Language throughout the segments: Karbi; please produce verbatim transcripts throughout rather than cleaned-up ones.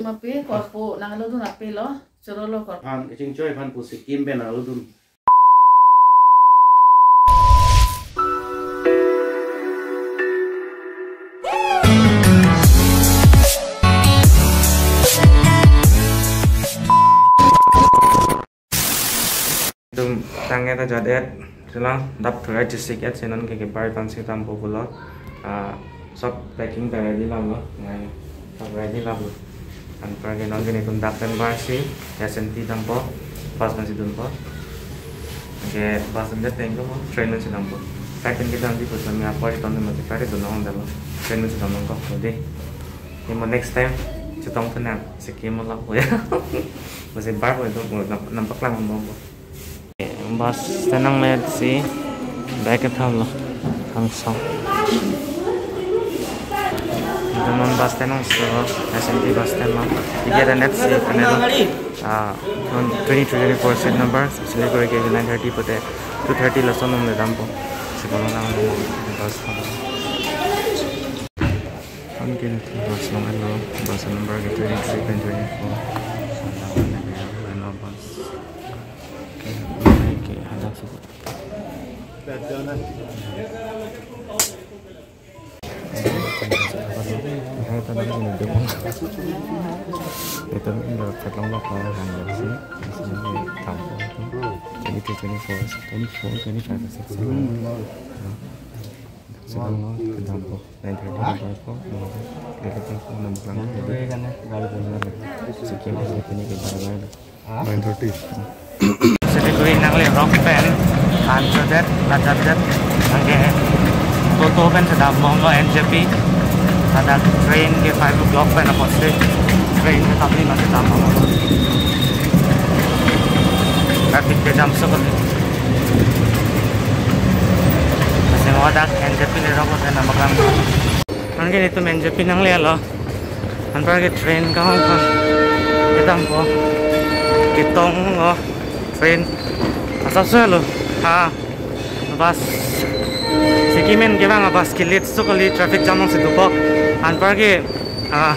Mape, ko ako nanglo dun ape lo, choro lo ko. Phan, kachingchoi aphan pusi Sikkim pen nanglo dun. Itum tangke ta jat et, silang dap thura jisik et, si non ke kebar tang si tam populo. Ah, sob packing ta ready lam lo, ngai sob ready lam lo. Anparke non ke netum dak pen bar si, S N T dampo, bus pensi dunpo. Ke bus pen teng ko, train pensi dampo. Train pen kedam di pusami apor iton ma kita ri dunong dalo. Train pensi dampo ko, de. Ni mo next time, chetong penang, Sikkim mo lap ko ya. Masi bar ko itum, nampak lang mo. Bus stand nangle si bag ketham lo, kangsong. Itum non bus stand nangso, S N T bus stand lo. Ticket net si, kane lo. Ah, non twenty-three, twenty-four seat number, Siliguri ke nine thirty pute two thirty laso nong le dampo. Si kono nang bus. Anke bus nong elo, bus number ke twenty-three pen twenty-four. Eno bus. Ke, ke hadak suku. Hai, tadi ini dia mau. Itu ini udah petlong lo kalau hanya sih. Di sini tahu itu. Twenty-three, twenty-four, twenty-four, twenty-five, twenty-six. Sedang lo, kedam ko. Nine thirty, kedam ko. Dia kata ko enam bulan. Jadi, Sikkim, Sikkim ini ke baru-baru. Nine thirty. Siliguri nanglerok pen, Andhra Pradesh, Rajasthan, anke Toto pen sedam bom lo N J P. Hadak train ke five o'clock pen apotsi train ke kami masih sedam bom lo. Traffic ke jam sekali. Masih mau hadak N J P lerok lo pen nambak lang. Anke netum N J P nanglelo. Anparke train kahong khan. Kedam ko. Ketong lo. Train. Asap selo. Ha. Bus. Sikkim pen kevang a-bus ke late sekali, traffic jam nangsi dopo. Anparke, ah,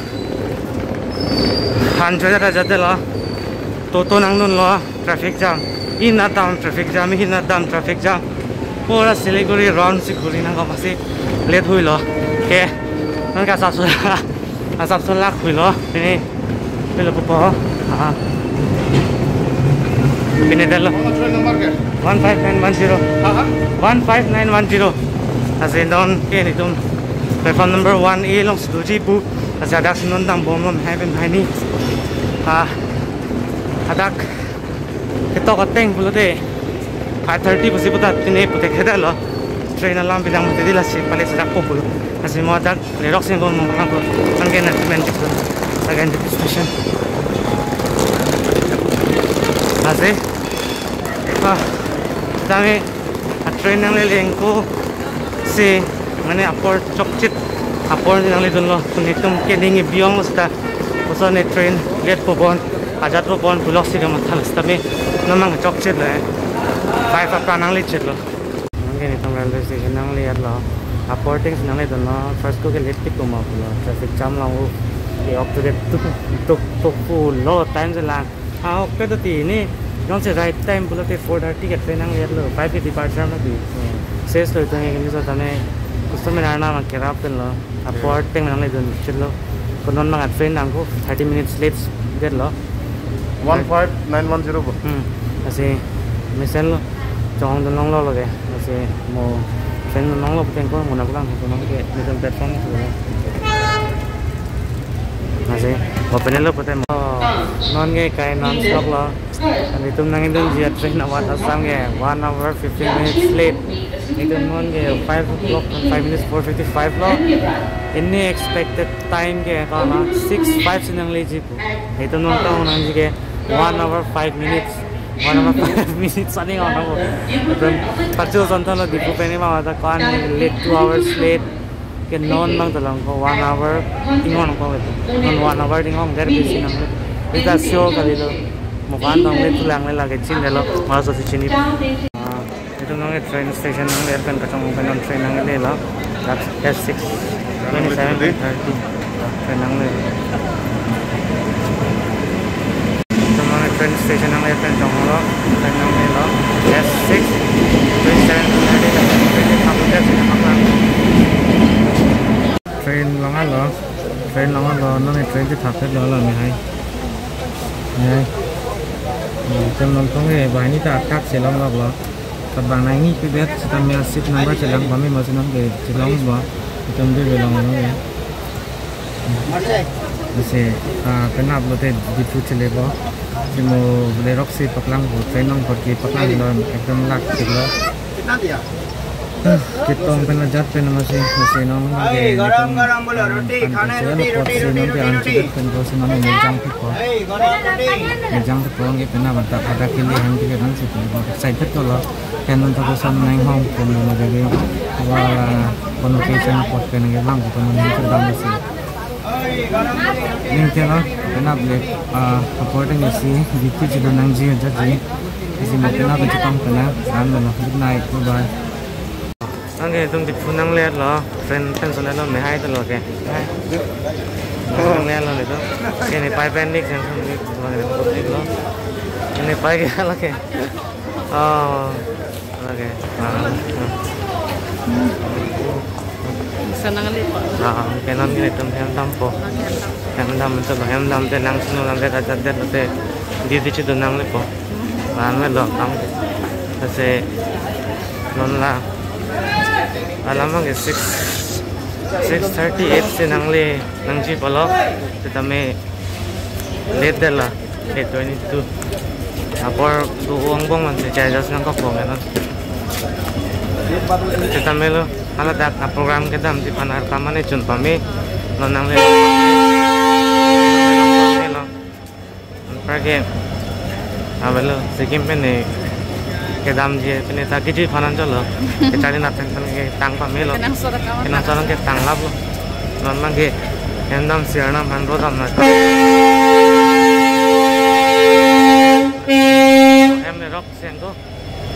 Andhra Pradesh jate lo. Toto nangdun lo. Traffic jam. Inat dam traffic jam, inat dam traffic jam. Pura Siliguri round si ghuri nang ko masi late hui lo. Ke. Non ke asap sela. Asap sela hui lo. Pini. Pini lo pupo. Ah. Pini dalo. Train number ke? One five nine one zero. Ha, ha? One five nine one zero. Lasi non ke netum platform number one A along si doji pu. Lasi hadak si non dam bom lo, hai pen hai ni. Ah. Hadak ketok ateng pulote five thirty pusi puta tine pute kheda lo. Train alam bilang mate di lasi pale sedak po pulo. Lasi mo hadak lerok sing bom mo lang ko. Anke na men jik. Again the station. Lasi. Ah. Tame a-train nanglele ingko si mane apor chokchit apor nangledun lo. Netum ke ning biong seta. Koson ne train late po bon, ajat po bon, bulok si kamatha lo seta me namang chokchit lo, eh. Five apra nanglechit lo. Anke netum railway station nangle-et lo. Apor ateng si nangledun lo. First ko ke late tik ko ma pulo. Traffic jam long u. Ke ok tu ke tuk tuk tuk pulo time selang. Ah, ok tu ti ni. Non si right time pulote four thirty ke train nangle-et lo. Five ke departure ma di. Ses lo itum ke ni so tame. Customer arna ma kerap pen lo. Apor ateng nangledun chit lo. Ko non mang a-train nang ko thirty minutes late det lo. One five nine one zero po. Hmm. Lasi mesen lo. Chonghong dun long lo lo ke. Lasi mo train dun long lo puteng ko mo na pulang ko non ke netum platform ko. Lasi mo pen lo puteng mo. Non ke kai non stop lo. Netum nangdunji a-train amat Assam ke one hour fifteen minutes late. Netum non ke five o'clock, five minutes four fifty-five lo. Ini expected time ke kala six five si nangleji pu. Netum non kahong nangji ke one hour five minutes. One hour five minutes ani kahong nang pu. Netum pachu son thalo Diphu pen ma ta kan late, two hours late. Ke non bang ta lang ko one hour inghong ko. Non one hour inghong der bisi nang. Ita sure kalilo. Mo kan tong le tulang le lake chin delo. Mala so si chini. Ah, itum nang train station nangle-et pen kachongpon pen non train nanglelo. That's S six, twenty-seven thirty. Train nangle. Train station nangle, train chonglo, train nanglelo. S six, twenty-seven thirty, train thaplo, train thaplo. Train longlo, train longlo, non train thaplo lo, lahai. Lahai. Train longtong ke, banghini ta athak si longlo. Tabang nangni pibet sitame seat number chelang pame, masi nonke chelongpo. Itum dui belong nonke. Masi, ah, penap lote Diphu chelepo. Chimo bole roksi paklangpo, train along apot ke paklanglo, ekdom lak chiklo. Ketong pen ajat pen masi, masi nonke. Garam garam bole roti khane, roti, roti, roti, roti, roti. Pen ko si nonke mejang thikpo. Mejang thikpo ke penap anta pada kili han kili han si thikpo. Excited ko lo. Pen nonke ko son nang hong ko mo jadi. Wa convocation apot pen ke bang ko nang kedam si. Ning ke lo, penap le, ah, apor teng si, Diphu chedon nangji ajatji. Isi mo penap chetong penap, an lo, good night, bye bye. Nonke itum Diphu nangletlo, train pen son lo, me hai to lo ke. Hai. Nangletlo itum. Ke ne pai pen nik, sen nik, lo ne nik lo. Ke ne pai ke lo ke. Oh. Okay. Ah, ah. Bisa nanglipo. Ah, ke non ke itum hem dampo. Oke, hem dam. Hem dam, ito hem dam te nang sunu nang te kacat te te. Di di chitu nanglipo. Nang me lo tang. Kasi non la. Alam ke six, six thirty-eight si nangli nangji polo. Sitame late de la. Eight twenty-two. Apor do angbong man si charges nangkok bong ya non. Sitame lo, hala dak a program kedamji aphan ar kamane chun pame, non nangle lo. Anparke, avelo, Sikkim pen ne kedamji pen ne ta kiji aphan anchotlo. Kecharli nat pen pen ketang pamelo. Kenangsot akam. Kenangsot akam ketang laplo. Non abang ke hem dam si arnam aphan rodam na. Hem le roksi angko.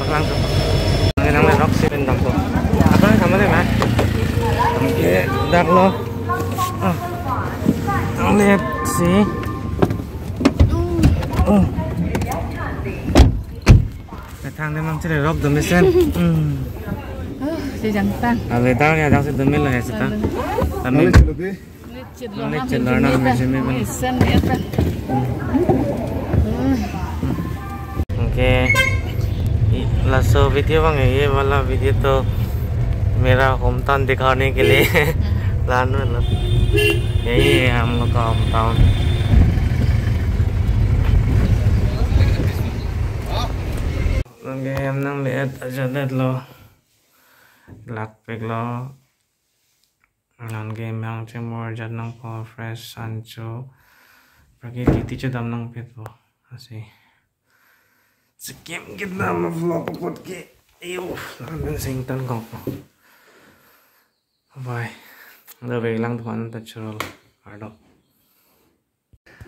Paklang to. Nang le roksi pen dampo. Apa sama deh, Mas? Oke, dak lo. Ah. Nang le si. Oh. Kethang de mang chere rok do mesen. Hmm. Oh, si jangtang. Ale dang ya dang si do melo ya sita. Aduh. Kami. Malik chelor nang mesen me bang. Mesen ya ta. Hmm. Oke. Laso video bang, ye wala video to mera hometown dikhane ke liye. Lan lo. Yahi hum log ka hometown. Nang ke hem nang le-et ajat-et lo. Lak pek lo. Nang ke mehang chemor jat nangpo, fresh sun cho. Prakriti cho dam nangpet po. Asi. Sikkim kedam vlog apot ke. Ayo, lang sing tan kok. Bye. Lo vek lang tuhan ta churol. Ardo.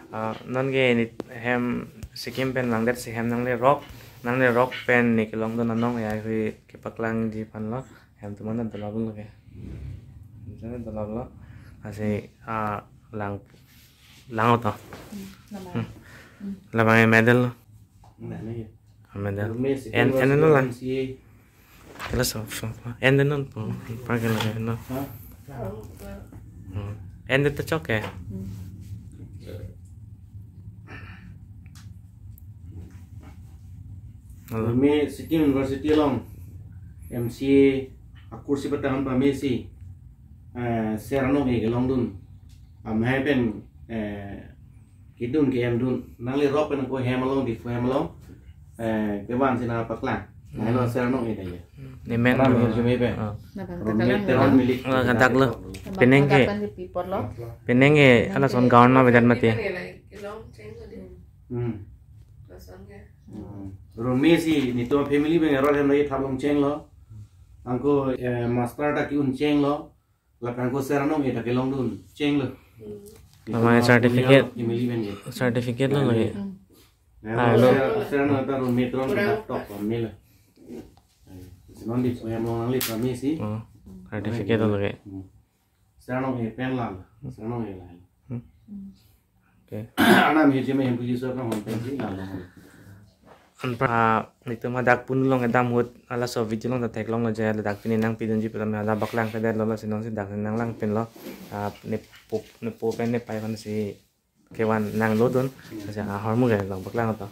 Ah, non ke ne hem Sikkim pen vangdet si hem nang le rok, nang le rok pen ne kelongdun anong ya hui kepaklangji aphan lo, hem atum an dolap lo ke. Hem atum an dolap lo. Asi, ah, lang, lang auto. Hmm, labang. Hmm. Labang medal lo. Nah, ini ya. Medal. Rumah si en, kan en lo lang. Si Kelas of, of, en de non po, pa ke lo no. Ha? Hmm. En de ta chok ke. Halo. Kami Sikkim University along M C A akursi petang pamesi, eh, Sir Anong ke kelongdun. Amhai pen, eh, kedun ke-emdun. Nangli rok pen ko hem along, Diphu hem along. Eh, kevan si nangpaklang. Nanglo Sir Anong ke ya. Ne men. Ram lo. Hirjume pen. Ah. Ron Teron Milik. Ah, kadak lo. Penang ke. Kapan di pipor lo? Penang ke, ala son gaon ma bedan mati. Hmm. Hmm. Rumesi netum family pen erot hem lagi thap longcheng lo. Anke, eh, master ta ke-un cheng lo. Lapen anke Sir Anong ke ta kelongdun cheng lo. Nama certificate? Family pen ke. Certificate lo lagi. Hmm. Ah, lo. Sir, Sir Anong ta Ron Metron ta tok pamela. Senon di saya mau nangli pamesi. Hmm. Certificate lo lagi. Hmm. Sir Anong ke pen la. Sir Anong ke la. Hmm. Okay. Anam hiji me Hemphu Jisu aphan hon pensi nalo. Anpra, ah, itum hadak punu long kedam ahut, halaso video along ta theklonglo je, ladak pini nangpidunji pu tame hadak paklang kedetlo, lasi nonsi dak nanglangpinlo. Ah, nepo, nepo pen nepei aphansi kevan nanglodun. Lasi ahormu ke long paklang to.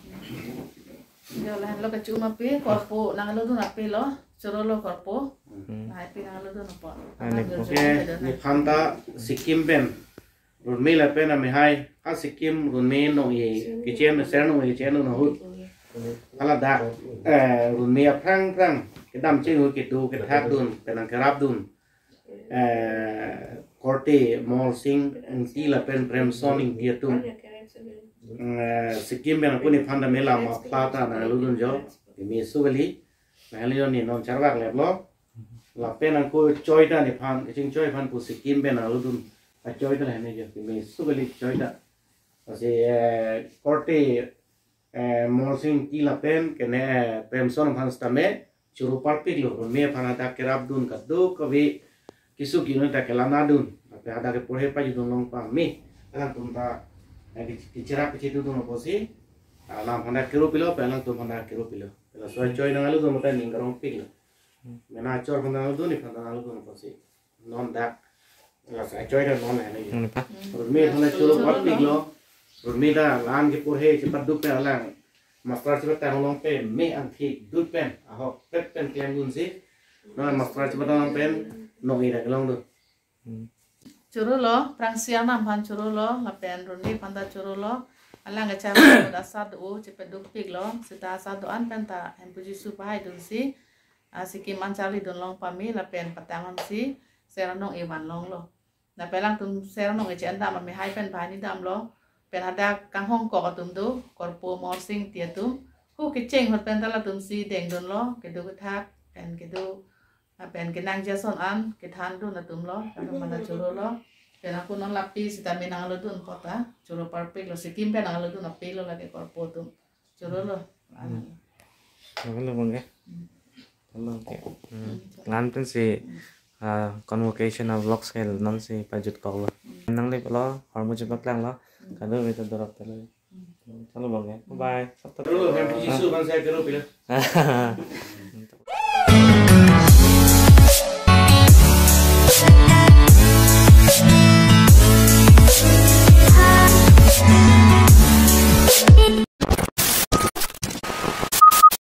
Yo, lahenlo kecho ma pi, korpo nanglodun apilo, chorolo korpo. Hmm. Lahai pi nanglodun apot. Ah, nepo. Oke, nephan ta Sikkim pen Runme lapen amehai, ha Sikkim runme nong-e kichen, ser nong-e kichen ahut. Hala dak, eh, runme aphrang phrang kedam cheng ahut kedo kethak dun, pen nangkerap dun. Eh, korte Mol Sing Ingti lapen Premson Ingti atum. Eh, Sikkim pen ako nephan ta mela ma phla ta nanglodun jo. Kimi sugeli. Nangli jo ne non charvak leplo. Lapen ako choi ta nephan, kachingchoi aphan pu Sikkim pen nanglodun. Achoi ta lahai ne jo, kimi sugeli choi ta. Lasi, eh, korte, eh, Mol Sing Ingti lapen kene, eh, Premson aphan sitame choro parpiklo. Runme aphan hadak kerap dun kadokave kesung kejun ta kelang dun. Lapen hadak keporhe pajutdun long pame. Alangtum ta, eh, ke-, kecherap kechedodun apotsi. Alang aphan ta kero pilo, pen alangtum aphan ta kero pilo. Laso achoi nanglodun mate ning karong piklo. Mena achor aphan ta nanglodun, nephan ta nanglodun apotsi. Non dak. Laso achoi ta non lahai ne jo. Hmm, pa. Runme aphan ta choro parpiklo. Runme ta la-an keporhe chepaduk pen alang master chepatang long pen me angthik dut pen ahok pet pen klemdunsi. Non master chepatang long pen nong-e ta kelongdun. Hmm. Chorolo, prangsi anam aphan chorolo, lapen Runme aphan ta chorolo. Alang kacharli asat do chepadukpiklo, seta asat do-an pen ta Hemphu Jisu pahaidunsi. Ah, Sikkim an charlidun long pame lapen patang-onsi ser nong-e vanlonglo. Lapen alangtum ser nong-e che-endam amehai pen banghini damlo. Pen hadak kanghongkok atum do, korpo Mol Sing Ingti atum. Hu kecheng ahut pen ta latumsi dengdunlo, kedo kethak, pen kedo, ah, pen kenangji ason an kethandun atumlo, latum aphan ta chorolo. Pen ako non lapi sitame nanglodun apot ta choro parpiklo, Sikkim pen nanglodun apilo lake korpo atum. Chorolo. Hmm. Chorolo bang ke. Hmm. Chorolo ke. Hmm. Hmm. La-an pensi, ah, convocation a-vlogs ke nonsi pajutkoklo. Hmm. Nangliplo, ahormu chepaklanglo. Hmm. Kadokave ta dorap telo. Hmm. Chorolo bang ke. Bye bye. Chorolo, Hemphu Jisu aphan ta kero pilo.